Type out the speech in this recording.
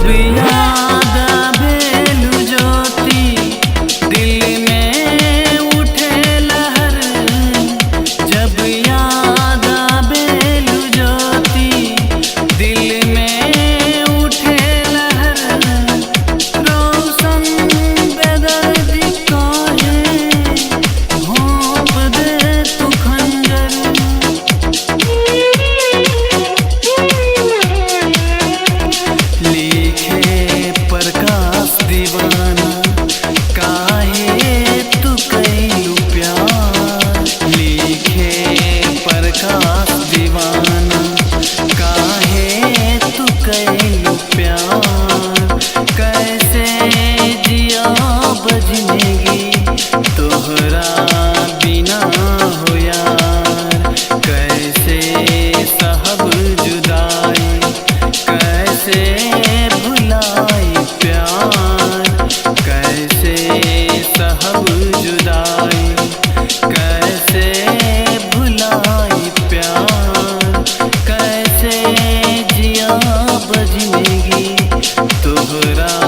जब याद आवेलु ज्योति दिल में उठे लहर। जब याद आवेलु ज्योति दिल में उठे लहर। रोशन बेदर्दी काहे घोंप दे तू खंजर। लिखे प्रकाश दीवाना काहे तू कैलू प्यार। लिखे प्रकाश दीवाना काहे तू कैलू प्यार। कैसे जिया बजनेगी तोहरा बिना हो यार। कैसे सहब जुदाई कैसे भुलाई प्यार। कैसे सहब जुदाई कैसे भुलाई प्यार। कैसे जिया बजनेगी तोहरा।